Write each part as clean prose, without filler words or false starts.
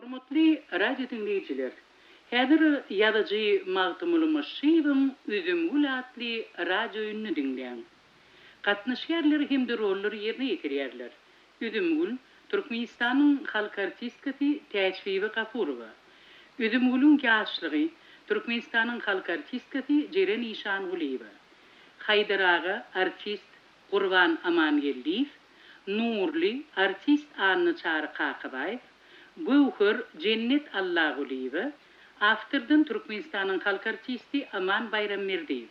Hormatly radio diňleýjiler! Häzir ýazyjy Magtymguly Myşşyýewiň Üzümgül atly radioýunyny diňläň. Gatnaşýarlar hem-de rollary ýerine ýetirýärler, Üzümgül, Türkmenistanyň halk artistkasy Täçbibi Gafurowa, Üzümgülüň ýaşlygy, Türkmenistanyň halk artistkasy Jeren Işangulyýewa, Haýdar aga, artist Gurban Amangeldiýew, Nurly, artist Annaçary Kakabaýew, Göwher, Jennet Allagulyýewa, awtordan Türkmenistanyň halk artisti Aman Baýramberdiýew.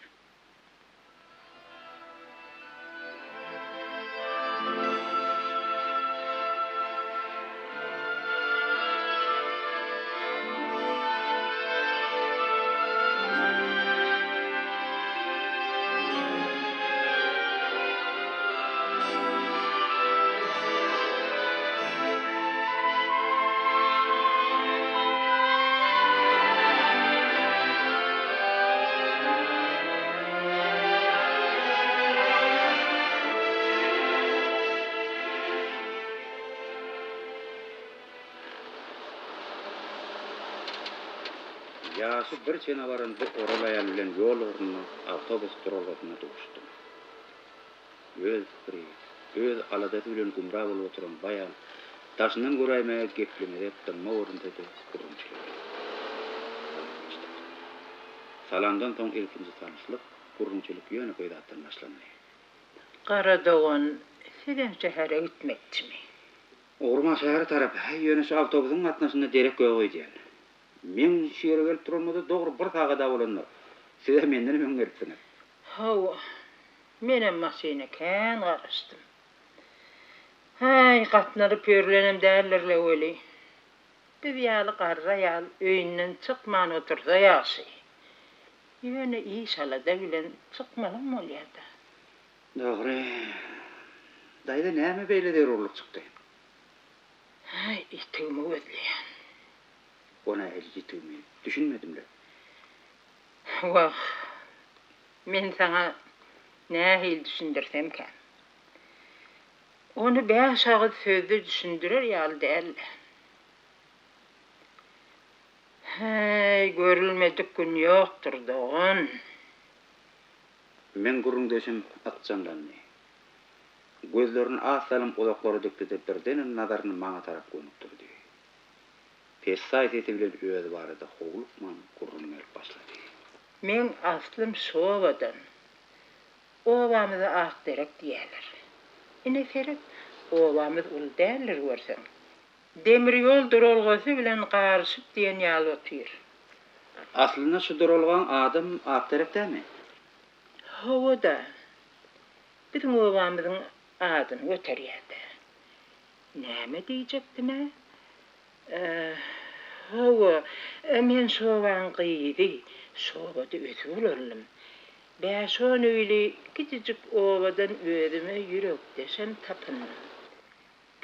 Ýaşy bir çene baran bu oral aýal bilen ýol ugrunda awtobus duralgasynda duşdum. Öz pikiri, öz aladasy bilen gümra bolup oturan bu aýal daşyndan göräýmäge geplemezek dymma görünse-de gürrüňçil eken. Salamlaşdyk. Salamdan soň ilkinji tanyşlyk, gürrüňçilik ýönekeý zatdan başlandy. Gara dogan, sizem şähere gitmekçimi? Ugrum-a şähere tarap, ýöne şu awtobusyň gatnaşynda derek ýok öýdýän. Meň şu ýere gelip duranyma-da dogry bir sagat-a bolandyr. Siz-ä mendenem öň gelipsiňiz. Hawa, menem maşyna kän garaşdym. Häý, gatnalyp ýörülenem däldir-le weli. Biz ýaly garry aýal öýünden çykman otursa ýagşy. Ýöne iş-alada bilen çykmalam bolýar-da. Dogry. Daýza näme beýle zerurlyk çykdy? Häý, ýitigimi gözleýän. O nähili ýitigimi? Düşünmedim-le. Wah, men saňa nähili düşündirsemkäm? Ony bäş agyz sözde düşündirer ýaly däl-le. Häý, görülmedik gün ýokdur, dogan. Meň gürrüňdeşim ykjamlandy. Gözlerini az salym uzaklara dikdi-de, birdenem nazaryny maňa tarap gönükdirdi. Pessaý sesi bilen özi barada howlukman gürrüň berip başlady. Meň aslym şobadan. Obamyza Akderek diýýärler. Ine seret, obamyz uly däldir görseň. Demir ýol duralgasy bilen garyşyp diýen ýaly otyr. Aslynda şu duralgaň adam Akderek dämi? Hawa-da. Biziň obamyzyň adyny göterýär-dä. Näme diýjekdim-ä? Hawa, men şu obaň gyzy, şu obada ösüp ulaldym. Bäş-on öýli kiçijik obadan özüme ýürekdeşem tapyndym.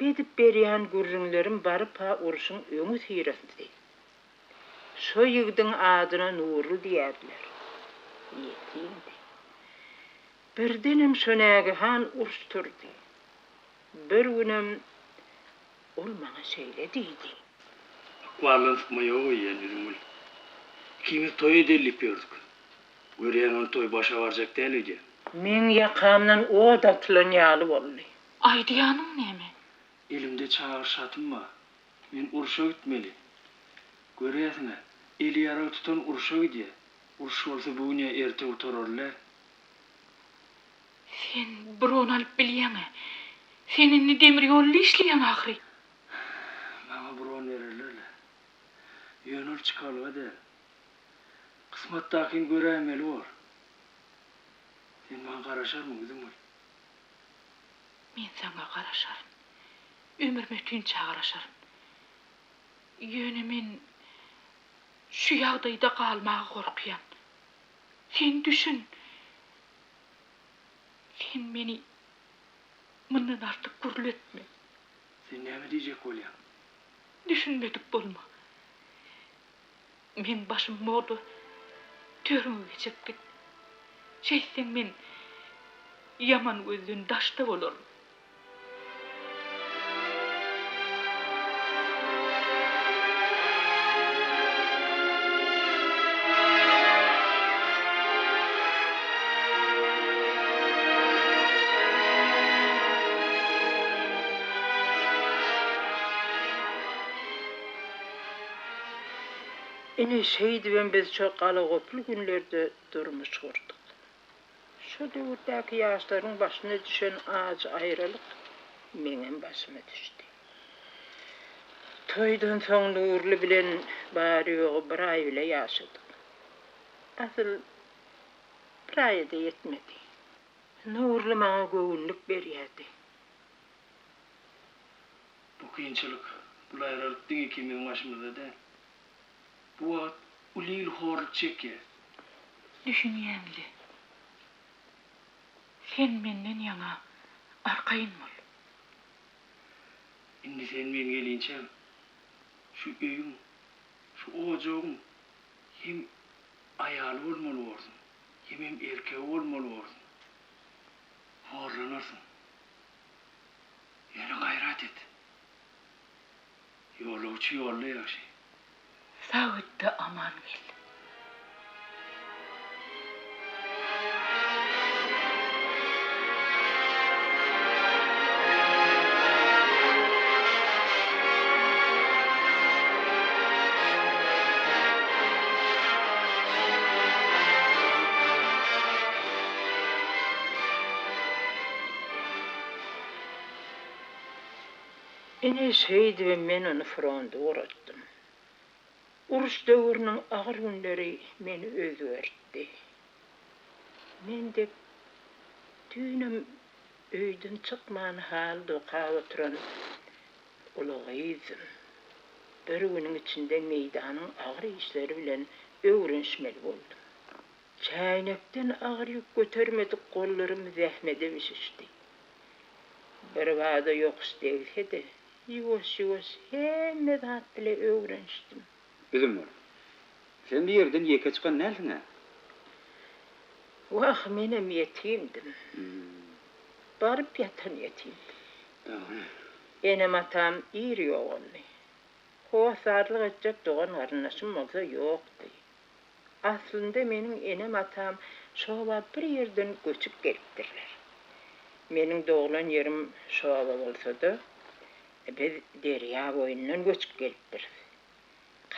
Bedip berýän gürrüňlerim baryp-ha urşuň öňüsyrasy. Şo ýigdiň adyna Nurly diýerdiler. Ýetimdi. Birdenem şo nägehan uruş turdy. Bir günem ol maňa şeýle diýdi. Ykbaldan sypma ýok öýdýän, Üzümgül. Ikimiz toý edeli diýip ýördük. Görýän ol toý başa barjak däl öýdýän. Meň ýakamdan ot atylan ýaly boldy. Aýdýanyň näme? Elimde çagyryş hatym bar. Men urşa gitmeli. Görýäsiň-ä, eli ýarag tutan urşa gidýär. Uruş bolsa bu gün ýa erte gutarar-le. Sen bron alyp bilýäň-ä. Sen indi demir ýolda işleýäň ahyry. Maňa bron bererler-le. Ýöne ol çykalga däl. Kysmatdakyny göräýmeli bor. Sen maňa garaşarmyň, Üzümgül? Men saňa garaşaryn. Ömrüm ötünçä garaşaryn. Ýöne men şu ýagdaýda galmaga gorkýan. Sen düşün. Sen meni mundan artyk gürletme. Sen näme diýjek bolýaň? Düşünmedik bolma. Meň başym moda, törüňe geçirip git. Şeýtseň men ýaman gözden daşda bolaryn. Ine, şeýdibem biz şo galagoply günlerde durmuş gurduk. Şo döwürdäki ýaşlaryň başyna düşen ajy aýralyk meňem başyma düşdi. Toýdan soň Nurly bilen bary-ýogy bir aý bile ýaşadyk. Asyl, bir aýa-da ýetmedi. Nurly maňa göwünlik berýärdi. Bu kynçylyk, bul aýralyk diňe ikimiziň başymyzda däl. Bu wagt uly il horluk çekýär. Düşünýän-le. Sen menden ýaňa arkaýyn bol. Indi sen men gelinçäm, şu öýüň, şu ojagyň hem aýaly bolmaly borsuň, hemem erkegi bolmaly borsuň. Horlanarsyň. Ýöne gaýrat et. Ýolagçy ýolda ýagşy. Sag git-de aman gel. Ine, şeýdibem men ony fronda ugratdym. Uruş döwrüniň agyr günleri meni özgertdi. Men dek düýnem öýden çykman haly dokap oturan uly gyzdym. Bir günüň içinde meýdanyň agyr işleri bilen öwrenişmeli boldum. Çäýnekden agyr ýük götermedik gollarym zähmede bişişdi. Birbada ýokuş degse-de, ýuwaş-ýuwaş hemme zat bile öwrenişdim. Üzümgül, sen bu ýerden ýeke çykan dälsiň-ä? Wah, menem ýetimdim. Baryp ýatan ýetimdim. Dogry. Enem-atam ir ýogaldy. Hossarlyk etjek dogan-garyndaşym bolsa ýokdy. Aslynda meniň enem-atam şoba bir ýerden göçüp gelipdirler. Meniň doglan ýerim şoba bolsa-da, biz derýa boýundan göçüp gelipdiris.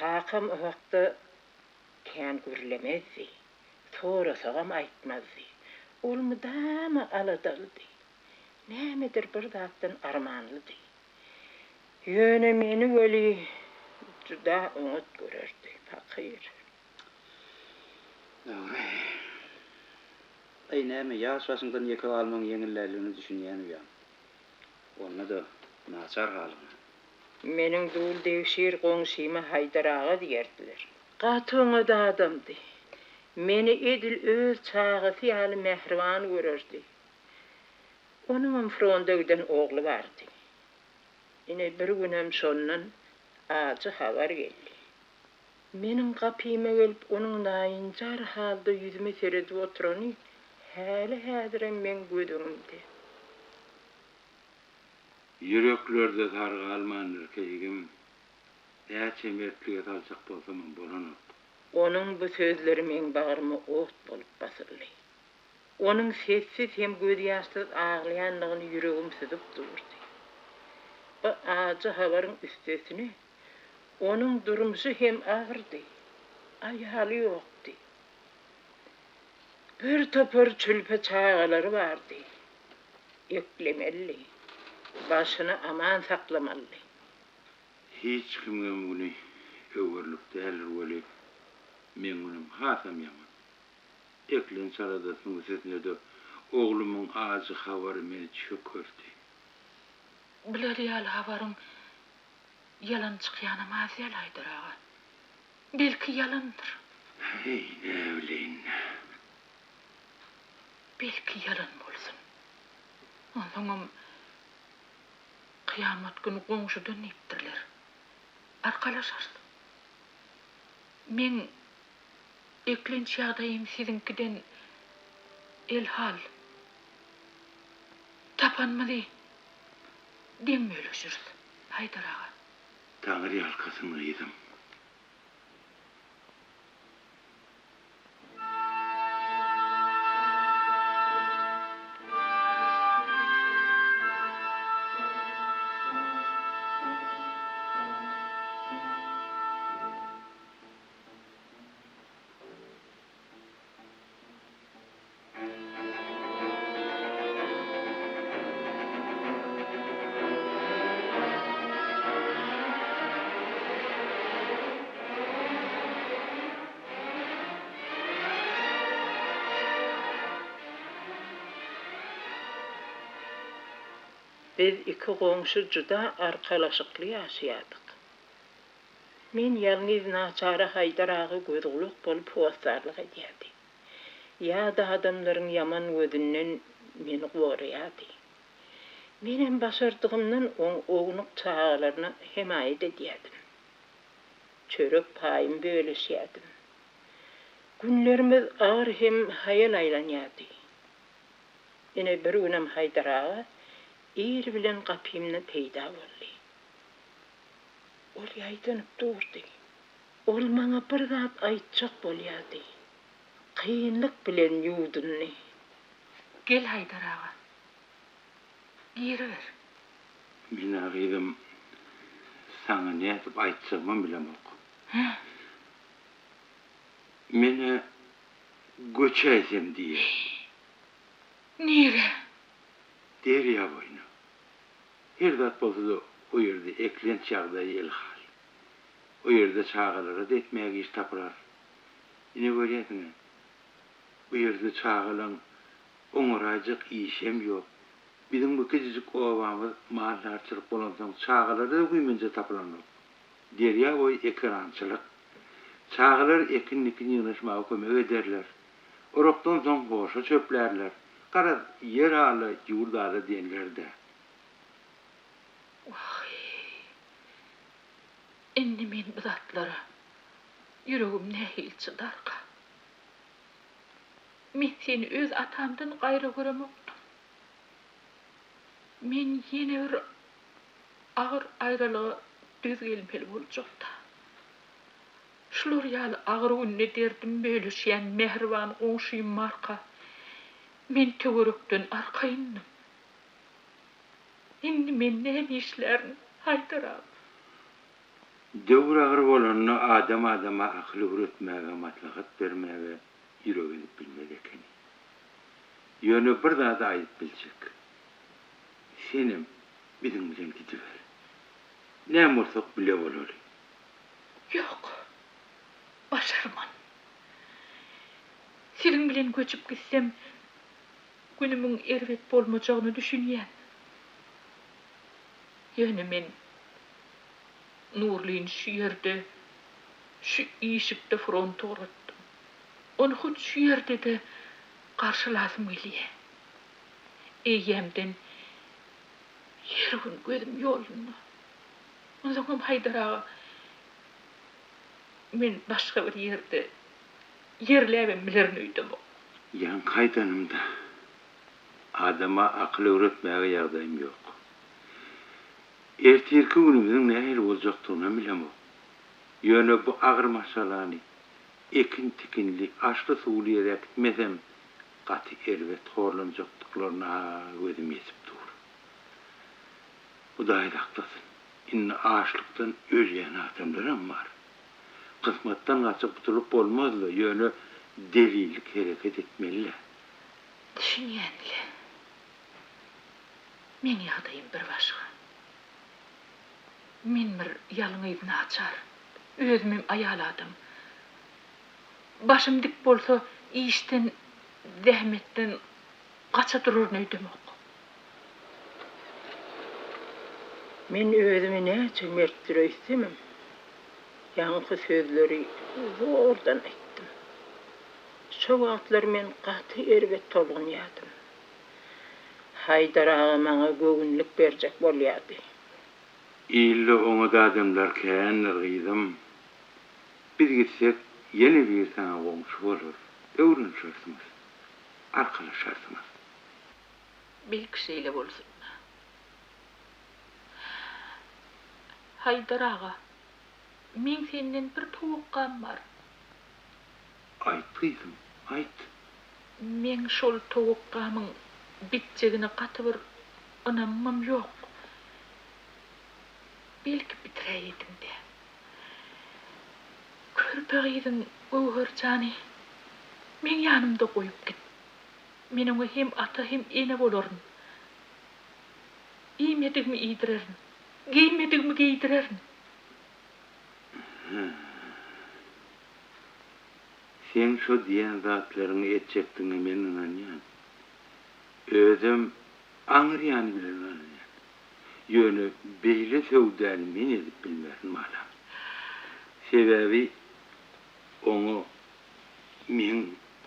Kakam o hakda kän gürlemezdi, sorasagam aýtmazdy. Ol mydama aladalydy. Nämedir bir zatdan armanlydy. Ýöne meni weli juda oňat görerdi, pakyr. Dogry. Aý, näme, ýaş başyňdan ýeke galmagyň ýeňil däldigine düşünýän uýam. Onda-da naçar halyňa. Meniň dul degşir goňşyma Haýdar aga diýerdiler. Gaty oňat adamdy. Meni edil öz çagasy ýaly mähriban görerdi. Onuňam fronda giden ogly bardy. Ine, bir günem şondan ajy habar geldi. Meniň gapyma gelip, onuň naýynjar halda ýüzüme seredip oturany häli-häzirem meň göz öňümde. Ýüreklerde sar galmandyr keýgim. Näçe mertlige saljak bolsamam bolanok. Onuň bu sözleri meň bagryma ot bolup basyldy. Onuň sessiz hem gözýaşsyz aglaýanlygyny ýüregim syzyp durdy. Bu ajy habaryň üstesine, onuň durmuşy hem agyrdy. Aýaly ýokdy. Bir topar çülpe çagalary bardy. Eklemelidi. Başyny aman saklamalydy. Hiç kimiňem güni öwerlik däldir weli, meň günüm hasam ýaman. Eklenç aladasynyň üstesine-de oglumyň ajy habary meni çökerdi. Bular ýaly habaryň ýalan çykýanam az däl, Haýdar aga. Belki ýalandyr. Heý, näbileýin-dä. Belki ýalan bolsun. Onsoňam kyýamat güni goňşudan diýipdirler. Arkalaşarys. Meň Eklenç ýagdaýym siziňkiden elhal. Tapanymyzy deň bölüşiris, Haýdar aga. Taňry ýalkasyn, gyzym. Biz iki goňşy juda arkalaşykly ýaşaýardyk. Men ýalňyz naçara Haýdar aga göz-gulak bolup hossarlyk edýärdi. Ýa-da adamlaryň ýaman gözünden meni goraýardy. Menem başardygymdan oň ownuk çagalaryna hemaýat edýärdim. Çörek paýymy bölüşýärdim. Günlerimiz agyr hem haýal aýlanýardy. Ine, bir günem Haýdar aga ir bilen gapymda peýda boldy. Ol ýaýdanyp durdy. Ol maňa bir zat aýtjak bolýardy. Kynlyk bilen ýuwdundy. Gel, Haýdar aga. Giriber. Men-ä gyzym, saňa nädip aýtjagymam bilemok. Hä? Men-ä göçäýsem diýýän. Nirä? Derýa boýuna. Her zat bolsa-da o ýerde eklenç ýagdaýy elhal. O ýerde çagalara-da etmäge iş tapylar. Ine görýärsiň-ä, bu ýerde çagalaň oňaraýjak işem ýok. Biziň bu kiçijik obamyz maldarçylyk bolansoň çagalara-da güýmenje tapylanok. Derýa boýy ekerançylyk. Çagalar ekin-dikin ýygnaşmaga kömek ederler. Orakdan soň hoşa çöplärler. Garaz, ýer ala, ýurt ala diýenleri-dä. Wah-eý! Indi men bu zatlara ýüregim nähili çydarka? Men seni öz atamdan gaýra göremokdym. Men ýene bir agyr aýralyga döz gelmeli boljak-da. Şular ýaly agyr günde derdim bölüşýän mähriban goňşym barka, men töwerekden arkaýyndym. Indi men näme işlärin, Haýdar aga? Döwür agyr bolanda adam adama akyl öwretmäge, maslahat bermäge ýürek edip bilmez ekeni. Ýöne bir zady aýdyp biljek. Senem biziň bilen gidiber. Näme bolsak bile bolaly. Ýok, başarman. Siziň bilen göçüp gitsem, günümiň erbet bolmajagyna düşünýän. Ýöne men Nurlyny şu ýerde, şu işikde fronta ugratdym. Ony hut şu ýerde-de garşylasym gelýär. Eýýämden her gün gözüm ýolunda. Onsoňam Haýdar aga, men başga bir ýerde ýerläbem bilerin öýdemok. Ýaňky aýdanymda, adama akyl öwretmäge ýagdaýym ýok. Ertirki günümiziň nähili boljakdygynam bilemok. Ýöne bu agyr maşgalany ekin-tikinli, aşly-suwly ýere äkitmesem, gaty erbet horlanjakdyklaryna gözüm ýetip dur. Hudaý saklasyn, indi açlykdan ölýän adamlaram bar. Kysmatdan gaçyp gutulyp bolmaz-la, ýöne delillik hereket etmeli-dä. Düşünýän-le. Meň ýagdaýym bir başga. Men bir ýalňyz naçar. Özümem aýal adam. Başym dik bolsa, işden, zähmetden gaça duraryn öýdemok. Men özümi näçe mertdir öýtsemem, ýaňky sözleri zordan aýtdym. Şo wagtlar men gaty erbet tolgunýardym. Haýdar aga maňa göwünlik berjek bolýardy. Ilde oňat adamlar kändir, gyzym. Biz gitsek, ýene biri saňa goňşy bolar. Öwrenişersiňiz. Arkalaşarsyňyz. Belki şeýle bolsun-da. Haýdar aga, meň senden bir towakgam bar. Aýt gyzym, aýt. Meň şol towakgamyň bitjegine gaty bir ynamymam ýok. Belki bitiräýedim-dä. Körpe gyzyň Göwher jany meň ýanymda goýup git. Men oňa hem ata, hem ene bolaryn. Iýmedigimi iýdirerin, geýmedigimi geýdirerin. Hä. Seň şo diýen zatlaryňy etjekdigiňe men ynanýan. Özem aňry ýany bilen ynanýan. Ýöne beýle söwdany men edip bilmerin, balam. Sebäbi oňa meň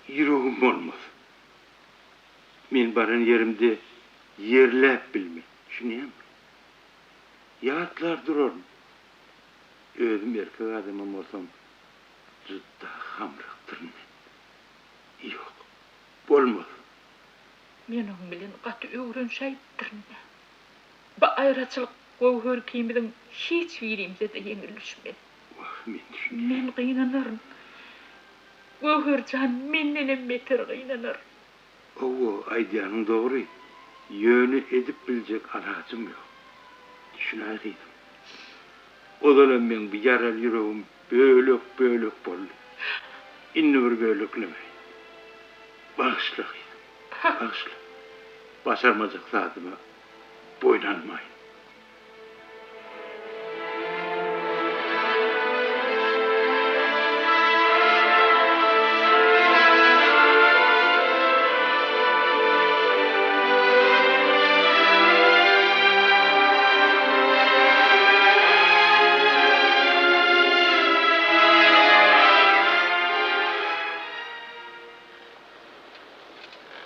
ýüregim bolmaz. Men baran ýerimde ýerläp bilmen, düşünýäňmi? Ýatlar duraryn. Özüm erkek adamam bolsam, juda hamrakdyryn men. Ýok, bolmaz. Men oň bilen gaty öwrenşäýipdirin-dä. Bu aýraçylyk Göwher ikimiziň hiç birimize-de ýeňil düşmez. Wah, men düşünýän. Men gynanaryn. Göwher jan mendenem beter gynanar. Hawa, aýdýanyň dogry. Ýöne edip biljek alajym ýok. Düşünäý gyzym. Ozalam meň bu ýaraly ýüregim bölek-bölek boldy. Indi bir böleklemäýin. Bagyşla gyzym, bagyşla. Başarmajak zadyma boýun almaýyn.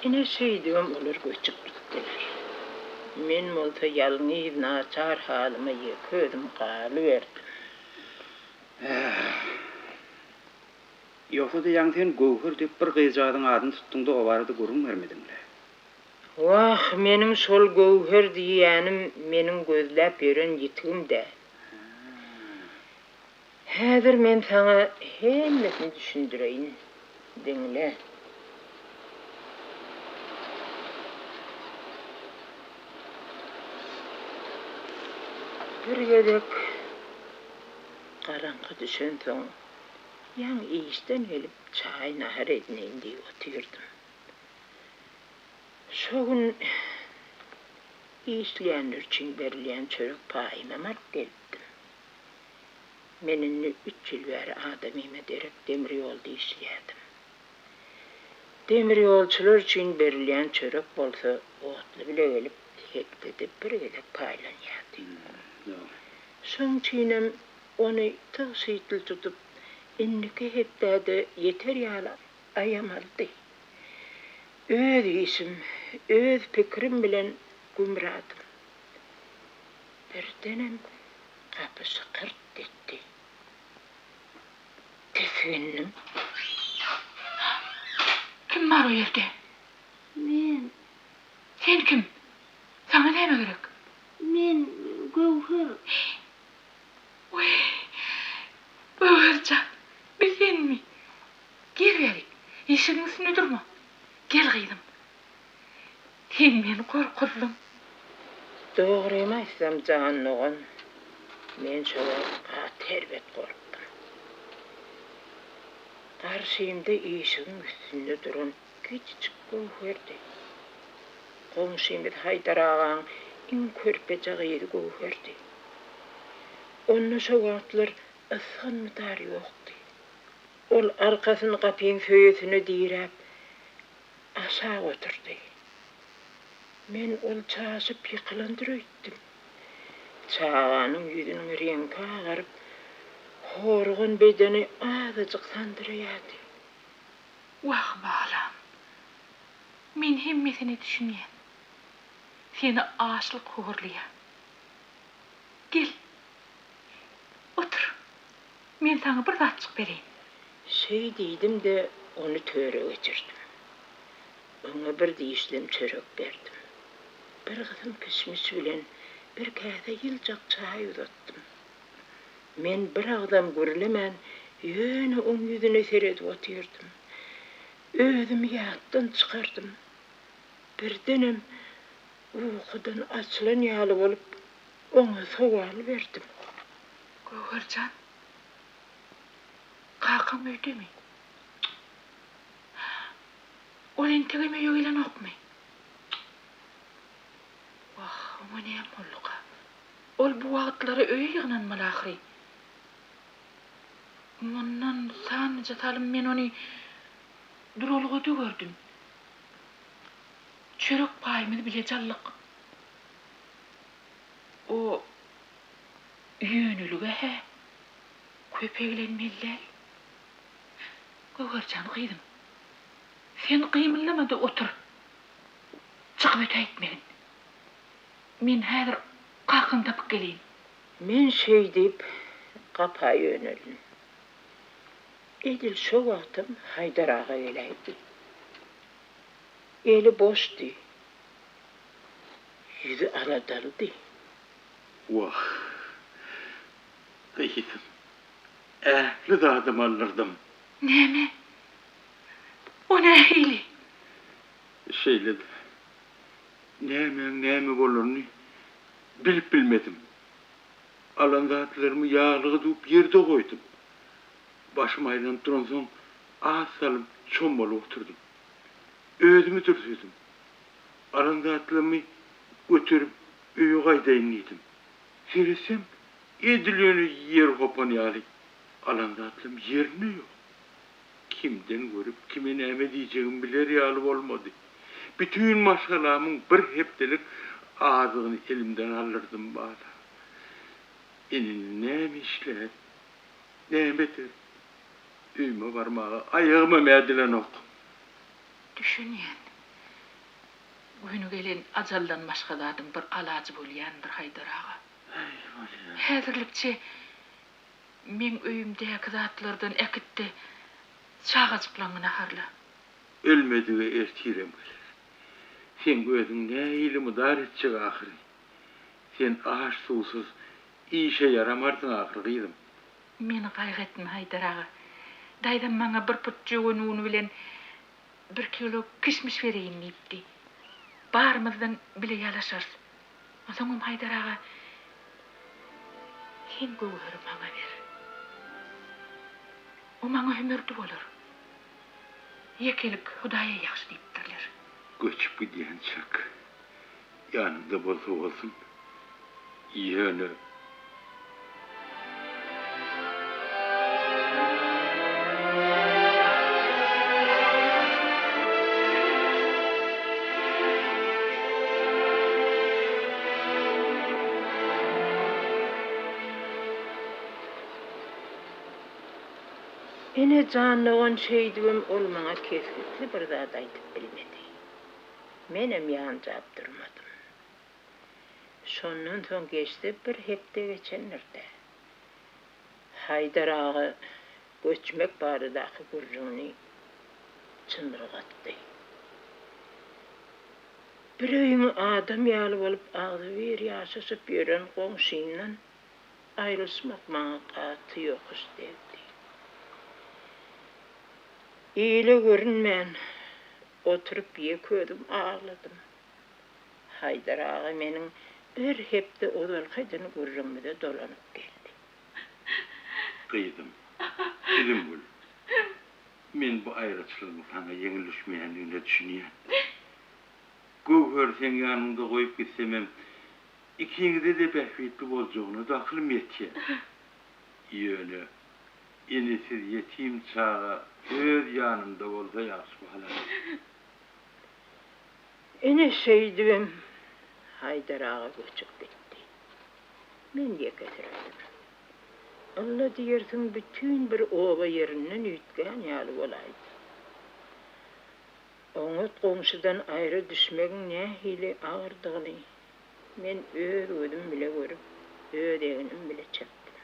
Ine şeýdibem olar göçüp gitdiler. Men bolsa ýalňyz naçar halyma ýeke özüm galyberdim. Äh. Ýogsa-da ýaňy sen Göwher diýip bir gyzjagazyň adyny tutduň-da o barada gürrüň bermediň-le. Wah, meniň şol Göwher diýýänim meniň gözläp ýören ýitigim-dä. Häzir men saňa hemmesini düşündireýin. Diňle. Bir gezek garaňky düşensoň, ýaňy işden gelip çaý-nahar edineýin diýip otyrdym. Şo gün işleýänler üçin berilýän çörek paýymam alyp gelipdim. Men indi üç ýyl bäri adamyma derek demir ýolda işleýärdim. Demir ýolçular üçin berilýän çörek bolsa otly bile gelip hepdede bir gezek paýlanýardy. Şoň üçinem ony tygşytly tutup, indiki hepdä-de ýeter ýaly aýamalydy. Öz işim, öz pikirim bilen gümradym. Birdenem gapy şykyrt etdi. Tisgindim. Kim bar o ýerde? Men. Sen kim? Saňa näme gerek? Men Göwher. Wiý, Göwher jan, bi senmi? Gel bärik, işigiň üstünde durma. Gel gyzym. Sen meni gorkuzdyň. Dogrymy aýtsam, jan dogan, men şo wagt gaty erbet gorkdum. Garşymda işigiň üstünde duran kiçijik Göwherdi. Goňşymyz Haýdar agaň iň körpeje gyzy Göwherdi. Onda şo wagtlar ysgyn-mydar ýokdy. Ol arkasyny gapyň söýesine diräp, aşak oturdy. Men ol çaşyp ýykylandyr öýtdüm. Çaganyň ýüzüniň reňki agaryp, horgan bedeni azajyk sandyraýardy. Wah, balam, men hemmesine düşünýän. Seni açlyk horlaýar. Gel, otur. Men saňa bir zatjyk bereýin. Şeý diýdim-de, ony töre geçirdim. Oňa bir dişlem çörek berdim. Bir gysym kişmiş bilen bir käse ýyljak çaý uzatdym. Men bir agzam gürlemän, ýöne oň ýüzüne seredip otyrdym. Özümi ýatdan çykardym. Birdenem ukudan açylan ýaly bolup, oňa sowal berdim. Göwher jan, kakaň öýdemi? Ol entegem öýe gelenokmy? Wah, oňa näme bolduka? Ol bu wagtlara öýe ýygnanmaly ahyry. Mundan sanlyja salym men ony duralgada gördüm. Çörek paýymyzy bileje aldyk. O ýönelige-hä köp eglenmeli däl. Göwherjan gyzym, sen gymyldama-da otur. Çykyp ötäýtmegin. Men häzir kakaňy tapyp geleýin. Men şeý diýip, gapa ýöneldim. Edil şo wagtam Haýdar aga geläýdi. Eli boşdy. Ýüzi aladalydy. Wah, gyzym, ähli zadymy aldyrdym. Näme? O nähili? Şeýle-de, nämäň näme bolanyny bilip bilmedim. Alan zatlarymy ýaglyga düwüp ýerde goýdum. Başym aýlanyp duransoň az salym çommalyp oturdym. Özümi dürsedim. Alan zatlarymy göterip öýe gaýdaýyn diýdim. Seretsem, edil ýöne ýer hopan ýaly alan zatlarym ýerinde ýok. Kimden görüp, kime näme diýjegimi biler ýaly bolmady. Bütin maşgalamyň bir hepdelik azygyny elimden aldyrdym bala. Men indi näme işlärin, näme ederin? Öýüme barmaga aýagymam ädilenok. Düşünýän. Güni gelen ajaldan başga zadyň bir alajy bolýandyr, Haýdar aga. Äý, bolýar. Häzirlikçe meň öýümdäki zatlardan äkit-de, çagajyklaňňy naharla. Ölmedige ertirem geler. Seň özüň nähili mydar etjek ahyry? Sen aş-suwsuz işe ýaramarsyň ahyry, gyzym. Meni gaýgy etme, Haýdar aga. Daýzam maňa bir put jöwen uny bilen bir kilo kişmiş bereýin diýipdi. Barymyzdan bile ýalaşarys. Onsoňam, Haýdar aga, sen göwheri maňa ber. O maňa hümerdi bolar. Ýekelik Hudaýa ýagşy diýipdirler. Göçüp gidýänçäk ýanyňda bolsa bolsun, ýöne. Ene jan dogan şeýdibem ol maňa kesgitli bir zat aýdyp bilmedi. Menem ýanjap durmadym. Şondan soň geçse bir hepde geçendir-dä. Haýdar aga göçmek baradaky gürrüňini çynyrgatdy. Bir öýüň adam ýaly bolup agzybir ýaşaşyp ýören goňşymdan aýrylyşmak maňa gaty ýokuş degdi. Ile görünmän oturyp ýeke özüm agladym. Haýdar aga meniň bir hepde ozalky eden gürrüňimize dolanyp geldi. Gyzym, Üzümgül, men bu aýraçylygyň saňa ýeňil düşmeýändigine düşünýän. Göwheri seň ýanyňda goýup gitsemem, ikiňize-de bähbitli boljagyna-da akylym ýetýär. Ýöne enesiz ýetim çaga öz ýanymda bolsa ýagşy bolardy. Ine şeýdibem Haýdar aga göçüp gitdi. Men ýekesiredim. Ylla diýersiň bütin bir oba ýerinden üýtgän ýaly bolaýdy. Oňat goňşudan aýra düşmegiň nähili agyrdygyny men öz gözüm bile görüp, öz egnim bile çekdim.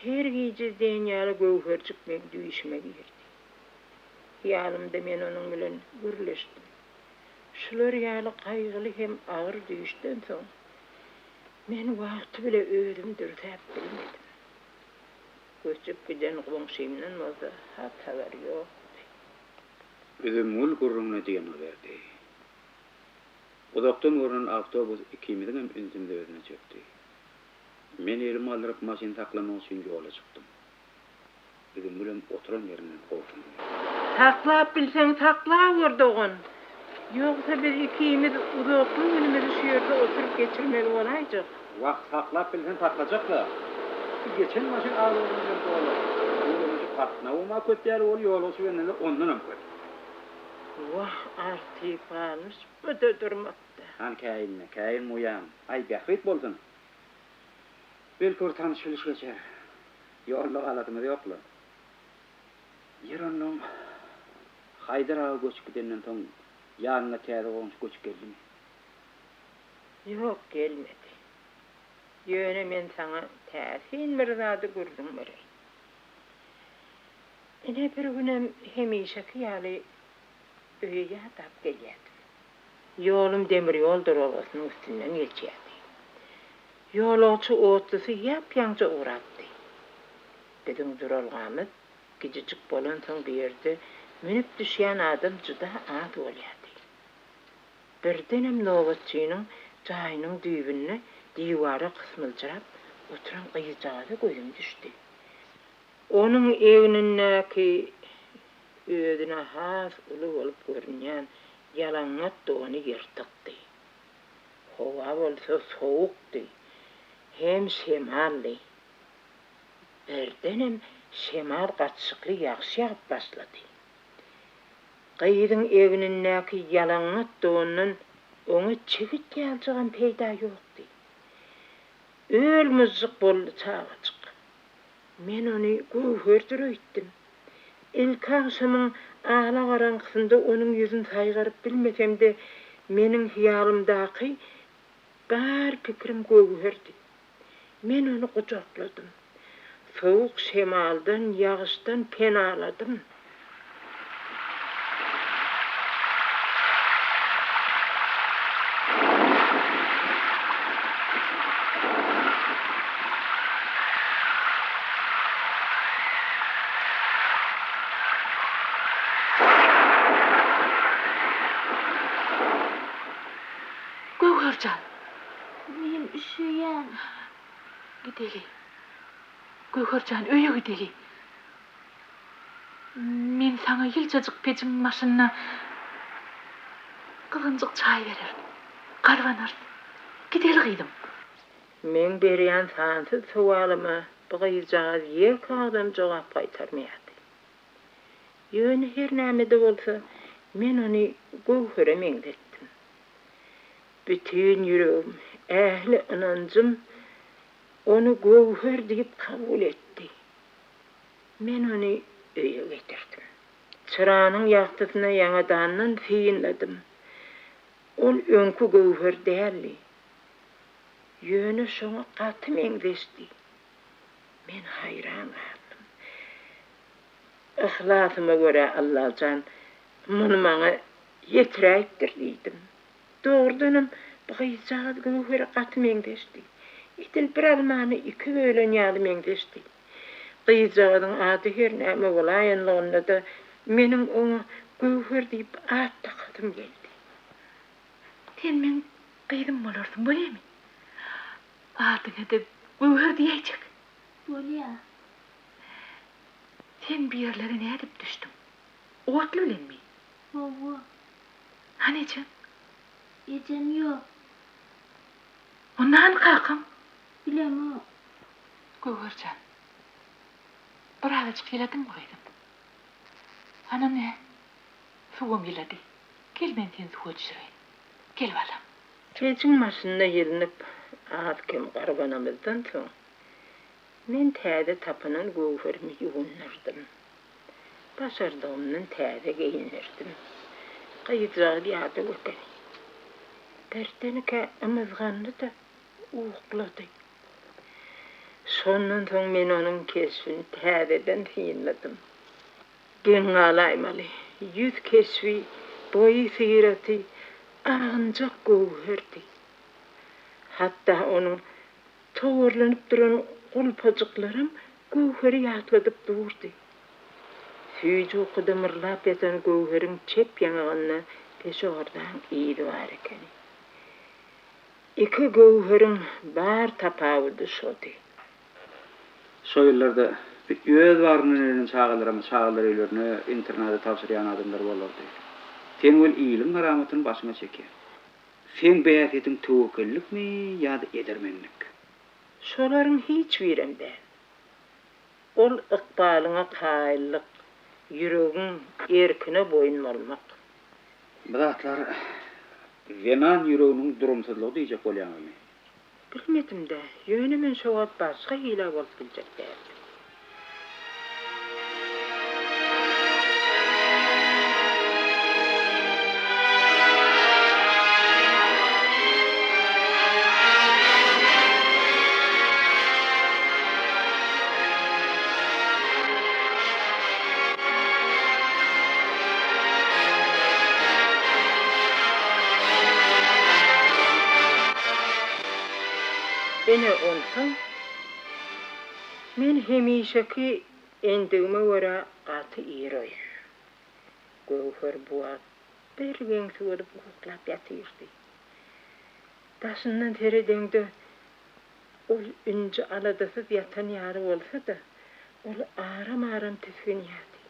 Her gije diýen ýaly göwherjik meň düýşüme girdi. Hyýalymda men onuň bilen gürleşdim. Şular ýaly gaýgyly hem agyr düýşden soň, men wagty bile özüm dürsäp bilmedim. Göçüp giden goňşymdan bolsa hat-habar ýokdy. Üzümgül gürrüňine dyngy berdi. Uzakdan görnen awtobus ikimiziňem ünsümizi özüne çekdi. Men elimi galdyryp maşyny saklamak üçin ýola çykdym. Üzümgülem oturan ýerinden gobsundy. Saklap bilseň saklawür dogan. Ýogsa biz ikimiz uzakly günümizi şu ýerde oturyp geçirmeli bolaýjak. Wah, saklap bilseň saklajak-la. Şu geçen maşyn agzybirlik bilen dolar. Ýolagçy gatnawam-a köp däl, ol ýolagçy bendende ondanam köp. Wah, artyp galmyş bu-da durmakda. Hany käýinme, käýinme uýam. Aý, bähbit bolsun. Belki bir tanyş-biliş geçer. Ýolda galasymyz ýok-la. Ýeri onnoň, Haýdar aga göçüp gidenden soň ýanyňa täze goňşy göçüp geldimi? Ýok, gelmedi. Ýöne men saňa täsin bir zady gürrüň bereýin. Ine bir günem hemişeki ýaly öýe ýadap gelýärdim. Ýolum demir ýol duralgasynyň üstünden geçýärdi. Ýolagçy otlusy ýap-ýaňja ugrapdy. Biziň duralgamyz gijijik bolansoň bu ýerde münüp-düşýän adam juda az bolýardy. Birdenem nobatçynyň jaýynyň düýbünde diwara gysmyljyrap oturan gyzjagaza gözüm düşdi. Onuň egnindäki özüne has uly bolup görünýän ýalaňňat dony ýyrtykdy. Howa bolsa sowukdy hem şemally. Birdenem şemal gatyşykly ýagyş ýagyp başlady. Gyzyň egnindäki ýalaňňat dondan oňa çigit ýaljagam peýda ýokdy. Öl-myžžyk boldy çagajyk. Men ony göwherdir öýtdüm. Ilki agşamyň alagaraňkysynda onuň ýüzüni saýgaryp bilmesem-de, meniň hyýalymdaky bar pikirim göwherdi. Men ony gujakladym. Sowuk şemaldan, ýagyşdan penaladym. Göwher jan! Men üşeýän. Gideli. Göwher jan, öýe gideli. Men saňa ýyljajyk pejiň başynda gyzgynjyk çaý bererin. Garbanarys. Gideli gyzym. Meň berýän sansyz sowalyma bu gyzjagaz ýeke agzam jogap gaýtarmaýardy. Ýöne her näme-de bolsa, men ony Göwhere meňzetdim. Bütin ýüregim, ähli ynanjym ony Göwher diýip kabul etdi. Men ony öýe getirdim. Çyranyň ýagtysyna ýaňadandan synladym. Ol öňki Göwher däldi. Ýöne şoňa gaty meňzeşdi. Men haýran galdym. Yhlasyma görä Allajan muny maňa ýetiräýipdir diýdim. Dogrudanam, bu gyzjagaz Göwhere gaty meňzeşdi. Edil bir almany iki bölen ýaly meňzeşdi. Gyzjagazyň ady her näme bolaýanlygynda-da, meniň oňa Göwher diýip at dakasym geldi. Sen meň gyzym bolarsyň, bolýamy? Adyňa-da Göwher diýäýjek. Bolýa. Sen bu ýerlere nädip düşdüň? Otly bilenmi? Hawa. Hany ejeň? Ejem ýok. Onda hany kakaň? Bilemok. Göwher jan, birazajyk ýyladyňmy gyzym? Ana ine, suwam ýylady. Gel men seni suwa düşüreýin. Gel balam. Pejiň başynda ýylnyp, az-kem garbanamyzdan soň, men täze tapynan göwherimi ýuwundyrdym. Başardygymdan täze geýindirdim. Gyzjagaz ýadaw ekeni. Birdenkä ymyzgandy-da, uklady. Şondan soň men onuň keşbini täzeden synladym. Geň galaýmaly, ýüz keşbi, boýy-syraty agynjak göwherdi. Hatda onuň towarlanyp duran gulpajyklaram göwheri ýatladyp durdy. Süýji ukuda myrlap ýatan göwheriň çep ýaňagynda peşowardaň yzy bar ekeni. Iki göwheriň bar tapawudy şody. Şo ýyllarda öz bagryndan ölen çagalaram çagalar öýlerine, internada tabşyrýan adamlar bolardy. Sen weli iliň garamatyny başyňa çekýäň. Seň bähbitiň töwekgellikmi ýa-da edermenlik? Şolaryň hiç birem däl. Ol ykbalyňa kaýyllyk, ýüregiň erkine boýun bolmak. Bu zatlar zenan ýüreginiň durumsyzlygy diýjek bolýaňyzmy? Bilmedim-dä, ýöne men şo wagt başga hile bolup biljek däldim. Ine onsoň, men hemişeki endigime görä gaty ir oýandym. Göwher bu wagt birgeňsi bolup uklap ýatyrdy. Daşyndan seredeňde, ol ünji-aladasyz ýatan ýaly bolsa-da, ol aram-aram tisginýärdi.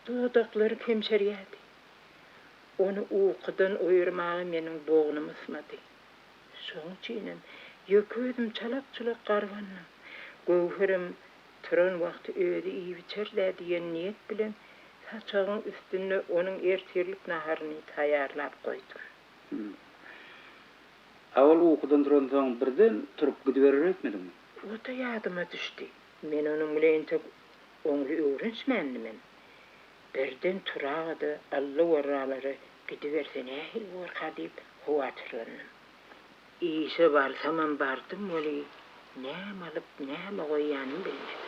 Dodaklary kemşerýärdi. Ony ukudan oýurmaga meniň bognum ysmady. Şoň üçinem ýeke özüm çalak-çulak garbandym. Göwherem turan wagty özi iýip-içer-dä diýen niýet bilen saçagyň üstünde onuň ertirlik naharyny taýýarlap goýdum. A ol ukudan turansoň birden turup gidiberer öýtmediňmi? O-da ýadyma düşdi. Men onuň bilen entek oňly öwrenişmändimem. Birden turaga-da allowarralara gidiberse nähili borka diýip howatyrlandym. Işe barsamam bardym weli, näme alyp, näme goýýanymy bilmedim.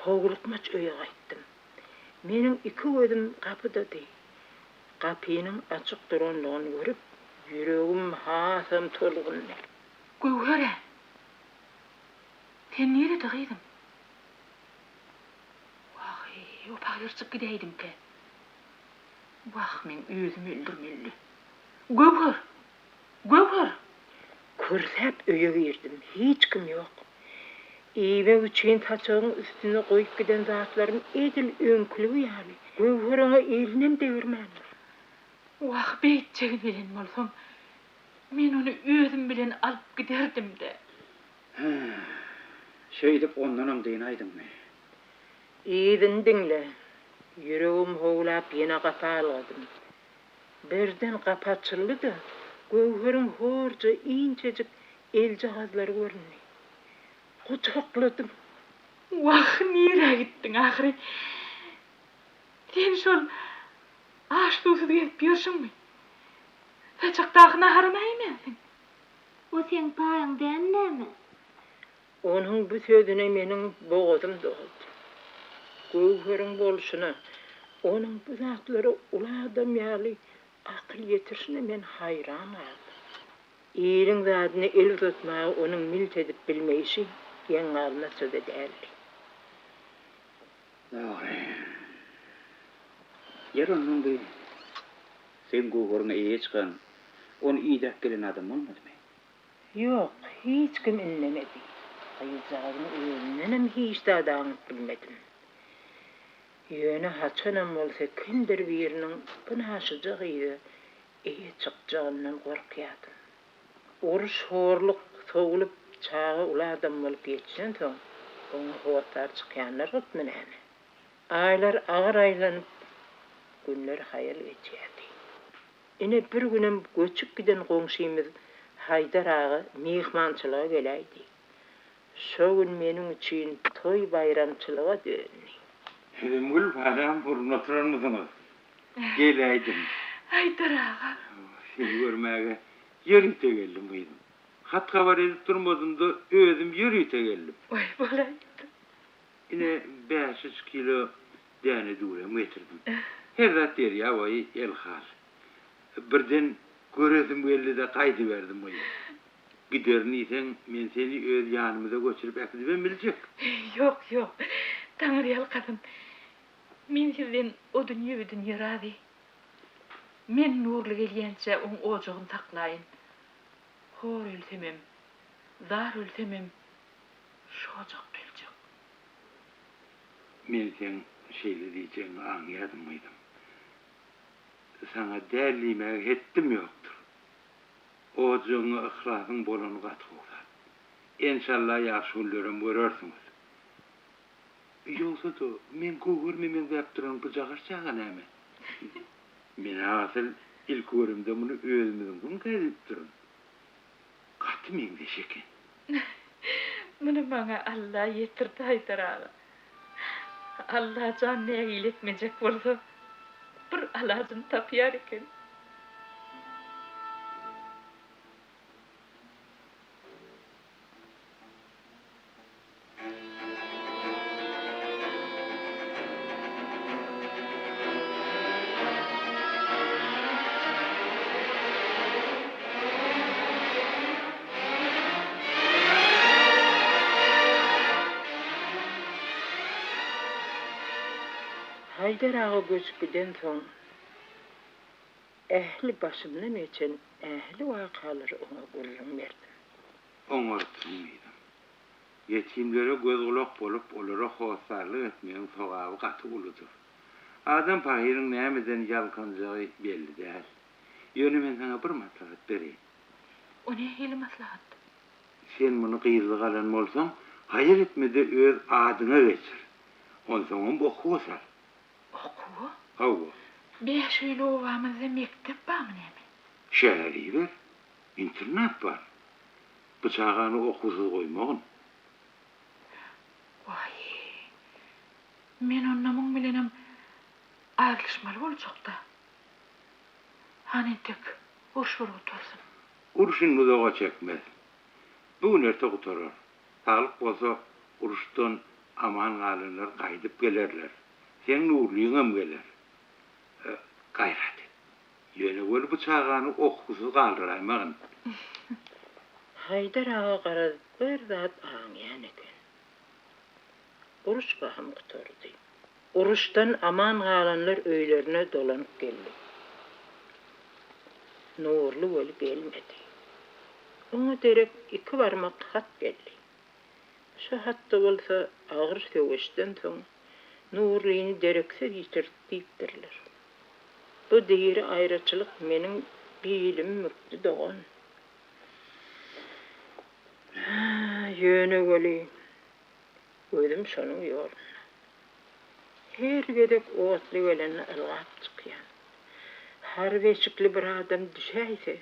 Howlukmaç öýe gaýtdym. Meniň iki gözüm gapydady. Gapynyň açyk duranlygyny görüp, ýüregim hasam tolgundy. Göwher-ä! Sen nirede gyzym? Wah-eý, o paýyrjyk gidäýdimkä? Wah, meň özüm öldürmeli. Göwher! Göwher! Kürsäp öýe girdim. Hiç kim ýok. Iýmek üçin saçagyň üstünde goýup giden zatlarym edil öňküligi ýaly. Göwher oňa elinem degirmändir. Wah, beýtjegini bilen bolsam, men ony özüm bilen alyp giderdim-dä. Hä, şeýdip ondanam dynaýdyňmy? Yzyny diňle. Ýüregim howlap ýene gapa algadym. Birden gapy açyldy-da, Göwheriň horja inçejik eljagazlary göründi. Gujakladym. Wah, nirä gitdiň ahyry? Sen şol aş-suwsuz gezip ýörşüňmi? Saçakdaky naharam-a iýmänsiň. O seň paýyň däl näme? Onuň bu sözüne meniň bogazym doldy. Göwheriň bolşuna, onuň bu zatlara uly adam ýaly akyl ýetirişine men haýran galdym. Iliň zadyna el uzatmaga onuň milt edip bilmeýşi geň galmazça-da däldi. Dogry. Ýer ondan bi seň göwheriňe eýe çykan, ony idäp gelen adam bolmadymy? Ýok, hiç kim indemedi. Gyzjagazyň özündenem hiç zat aňyp bilmedim. Ýöne haçanam bolsa kimdir biriniň bu naşyja gyza eýe çykjagyndan gorkýardym. Uruş, horluk sowulyp, çaga uly adam bolup ýetişensoň, oňa hossar çykýanlar gytmy näme? Aýlar agyr aýlanyp, günler haýal geçýärdi. Ine, bir günem göçüp giden goňşymyz Haýdar aga myhmançylyga geläýdi. Şo gün meniň üçin toý baýramçylyga döndi. Üzümgül balam gurun oturanmysyňyz? Geläýdim. Haýdar aga. Seni görmäge ýörite geldim gyzym. Hat-habar edip durmadym-da, özüm ýörite geldim. Oý, bolaýypdyr. Ine, bäş-üç kilo däne düwrem getirdim. Her zat derýa boýy elhal. Birden göresim geldi-de gaýdyberdim gyzym. Giderin diýseň, men seni öz ýanymyza göçürip äkidibem biljek. Ýok, ýok, Taňryýalkasyn. Men sizden o dünýe bu dünýe razy. Men Nurly gelýänçä oň ojagyny saklaýyn. Hor ölsemem, zar ölsemem, şu ojakda öljek. Men seň şeýle diýjegiňi aňýadym, gyzym. Saňa däl diýmäge hetdim ýokdur. Ojagyňa yhlasyň bolany gaty gowy zat. Enşalla ýagşy günlerem görersiňiz. Ýogsa-da, meň göwherime meňzäp duran bu jagaş çaga näme? Men-ä asyl ilki göremde muny özümiziňkimikä diýipdirin. Gaty. Gaty meňzeş eken. Muny maňa Alla ýetirdi Haýdar aga. Allajan nägile etmejek bolsa, bir alajyny tapýar eken. Haýdar aga göçüp gidensoň, ähli başymdan geçen ähli wakalary oňa gürrüň berdim. Oňarypsyň gyzym. Ýetimlere göz-gulak bolup, olara hossarlyk etmegiň sogaby gaty uludyr. Adam pahyryň nämeden ýalkanjagy belli däl. Ýöne men saňa bir maslahat bereýin. O nähili maslahat? Sen muny gyzlyk alan bolsaň, haýal etme-de öz adyňa geçir. Onsoňam okuwa sal. Okuwa? Hawa. Bäşöýli obamyzda mekdep barmy näme? Şähere iber. Internat bar. Bu çagany okuwsyz goýmagyn. Waý, men onda muň bilenem aýrylyşmaly boljak-da. Hany entek uruş bir gutarsyn. Uruş indi uzaga çekmez. Bu gün-erte gutarar. Saglyk bolsa, uruşdan aman galanlar gaýdyp gelerler. Seň Nurlyňam geler. Gaýrat et. Ýöne weli bu çagany okuwsyz galdyraýmagyn. Haýdar aga garaz bir zat aňýan eken. Uruş bahym gutardy. Uruşdan aman galanlar öýlerine dolanyp geldi. Nurly weli gelmedi. Oňa derek iki barmak hat geldi. Şo hatda bolsa agyr söweşden soň Nurlyny dereksiz ýitirdik diýipdirler. Bu diri aýraçylyk meniň bilimi mürkdi dogan. Ýöne weli, gözüm şonuň ýolunda. Her gezek otly gelende ylgap çykýan. Harby eşikli bir adam düşäýse,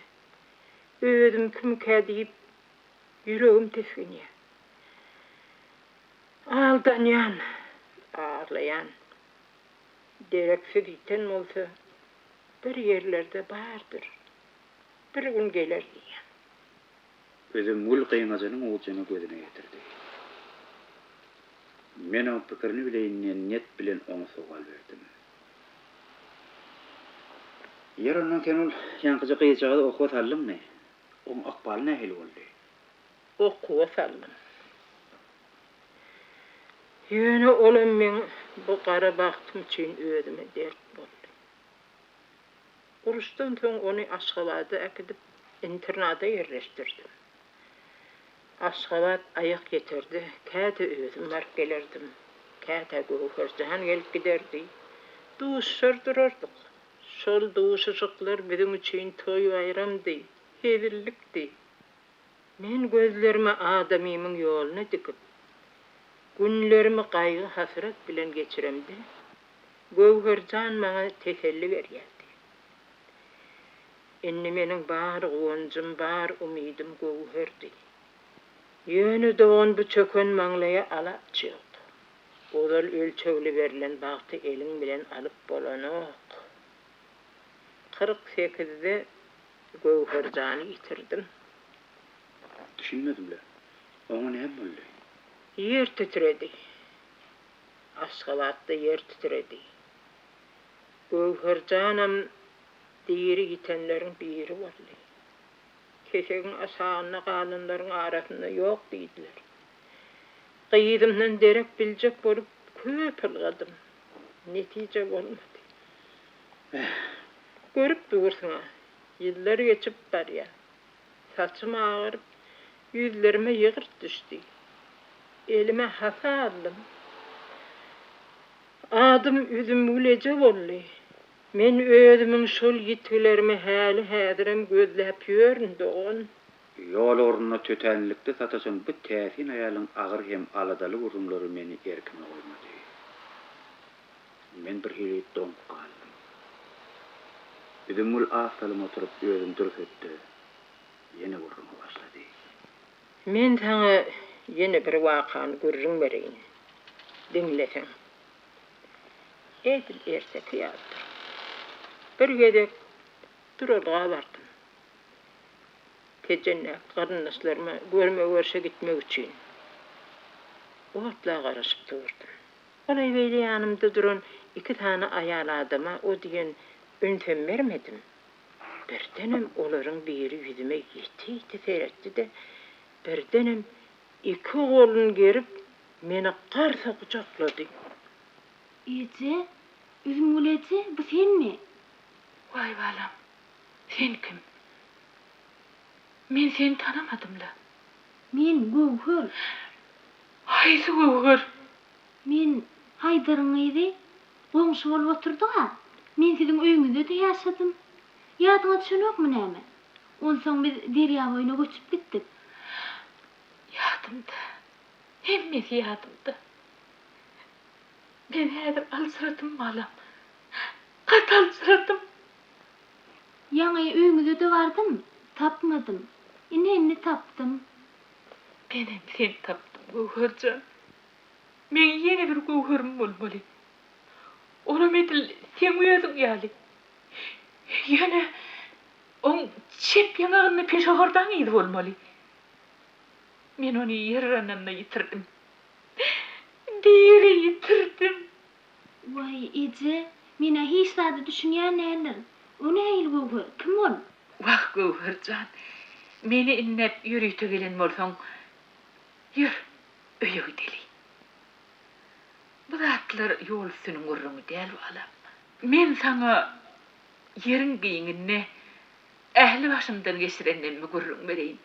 özümkimikä diýip, ýüregim tisginýär. Aldanýan, aglaýan. Dereksiz ýiten bolsa, bir ýerlerde bardyr, bir gün geler diýýän. Üzümgül gyňajynyň ujuny gözüne getirdi. Men oň pikirini bileýin diýen niýet bilen oňa sowal berdim. Ýer ondan sen ol ýaňkyja gyzjagazy okuwa saldyňmy? Oň ykbaly nähili boldy? Okuwa saldym. Ýöne olam meň bu gara bagtym üçin özüme dert boldy. Uruşdan soň ony Aşgabada äkidip, internada ýerleşdirdim. Aşgabat aýak ýeterdi, käte özüm baryp gelerdim, käte Göwherjan gelip giderdi. Duşuşar durardyk. Şol duşuşyklar biziň üçin toý-baýramdy, hezillikdi. Men gözlerimi adamymyň ýoluna dikip, günlerimi gaýgy-hasrat bilen geçiremde, Göwherjan maňa teselli berýärdi. Indi meniň bar guwanjym, bar umydym Göwherdi. Ýöne dogan bu çöken maňlaýa alaç ýok. Ozal ölçegli berlen bagty eliň bilen alyp bolanok. 48-de Göwherjany ýitirdim. Düşünmedim-le. Oňa näme boldy? Ýer titredi. Aşgabatda ýer titredi. Göwherjanam diri ýitenleriň biri boldy. Kesegiň aşagynda galanlaryň arasynda ýok diýdiler. Gyzymdan derek biljek bolup köp ylgadym. Netije bolmady. Görüp dursuň-a, ýyllar geçip barýar. Saçym agaryp, ýüzlerime ýygyrt düşdi. Elime hasa aldym. Adym Üzümgül eje boldy. Men özümiň şol ýitgilerimi häli-häzirem gözläp ýörün, dogan. Ýol ugrunda tötänlikde sataşan bu täsin aýalyň agyr hem aladaly gürrüňleri meni erkime goýmady. Men birhili doňup galdym. Üzümgül az salym oturyp özüni dürsetdi. Ýene gürrüňe başlady. Men saňa ýene bir wakany gürrüň bereýin. Diňleseň. Edil erteki ýalydyr. Bir gezek duralga bardym. Tejendäki garyndaşlaryma görme-görşe gitmek üçin otla garaşyp durdum. Golaý-beýle ýanymda duran iki sany aýal adama o diýen ünsem bermedim. Birdenem olaryň biri ýüzüme ýiti-ýiti seretdi-de, birdenem iki goluny gerip, meni garsa gujaklady. Eje, Üzümgül eje, bu senmi? Waý balam, sen kim? Men seni tanamadym-la. Men Göwher. Haýsy Göwher? Men Haýdaryň gyzy. Goňşy bolup oturdyk-a. Men siziň öýüňizde-de ýaşadym. Ýadyňa düşenokmy näme? Onsoň biz derýa boýuna göçüp gitdik. Ýadymda. Hemmesi ýadymda. Men häzir aljyradym, balam. Gaty aljyradym. Ýaňy öýüňize-de bardym, tapmadym. Ine, indi tapdym. Menem seni tapdym, Göwher jan. Meň ýene bir göwherim bolmaly. Olam edil seň özüň ýaly. Ýöne oň çep ýaňagynda peşehordaň yzy bolmaly. Men ony ýer yrananda ýitirdim. Diri ýitirdim. Waý, eje, men-ä hiç zada düşünýän däldirin. O nähili göwher, kim ol? Wah, Göwher jan, meni indäp ýörite gelen bolsaň, ýör, öýe gideli. Bu zatlar ýol üstüniň gürrüňi däl, balam. Men saňa ýeriň giňinde ähli başymdan geçirenlerimi gürrüň bereýin.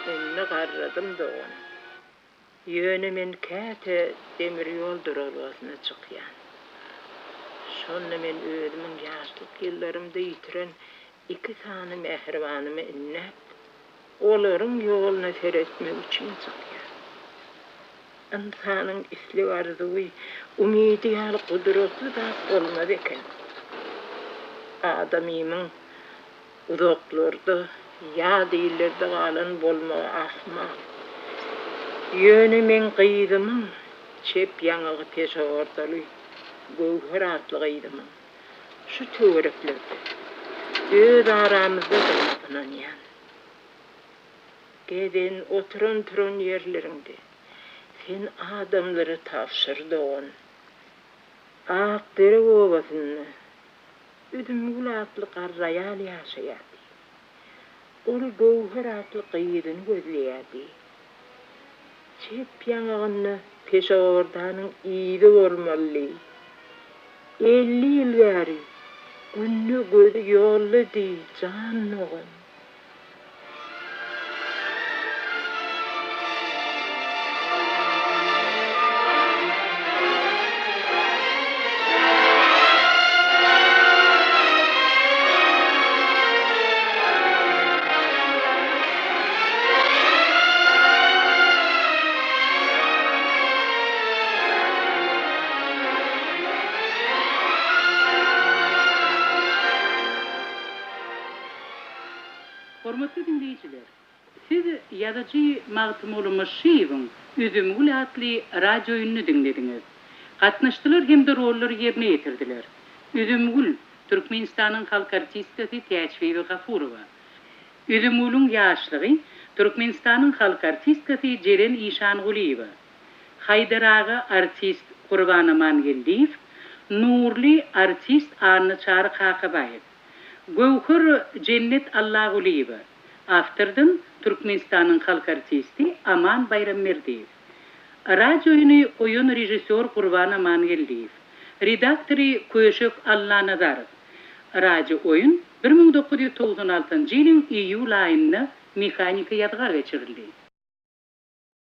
Indi garradym dogan. Ýöne men käte demir ýol duralgasyna çykýan. Şonda men özümiň ýaşlyk ýyllarymda ýitiren iki sany mähribanymy indäp, olaryň ýoluna seretmek üçin çykýan. Ynsanyň isleg-arzuwy, umydy ýaly gudratly zat bolmaz eken. Adamymyň Uzaklarda, ýat illerde galan bolmagy ahmal. Ýöne meň gyzymyň, çep ýaňagy peşehordaly Göwher atly gyzymyň şu töwereklerde, öz aramyzdadygyna ynanýan. Gezen, oturan-turan ýerleriňde sen adamlara tabşyr, dogan. Akderek obasynda Üzümgül atly garry aýal ýaşaýardy. Ol Göwher atly gyzyny gözleýärdi. Çep ýaňagynda peşehordanyň yzy bolmalydy. 50 ýyl bäri günde gözi ýoldady, jan dogan. Hormatly diňleýjiler! Siz ýazyjy Magtymguly Myşşyýewiň Üzümgül atly radioýunyny diňlediňiz. Gatnaşdylar hem-de rollary ýerine ýetirdiler. Üzümgül, Türkmenistanyň halk artistkasy Täçbibi Gafurowa. Üzümgülüň ýaşlygy, Türkmenistanyň halk artistkasy Jeren Işangulyýewa. Haýdar aga, artist Gurban Amangeldiýew, Nurly, artist Annaçary Kakabaýew. Göwher Jennet Allagulyýewa, awtordan Türkmenistanyň halk artisti Aman Baýramberdiýew. Radioýuny goýan režissýor Gurban Amangeldiýew. Redaktory Köşek Allanazarow. Radiooýun 1996 njy ýylyň iýul aýynda mehaniki ýazga geçirildi.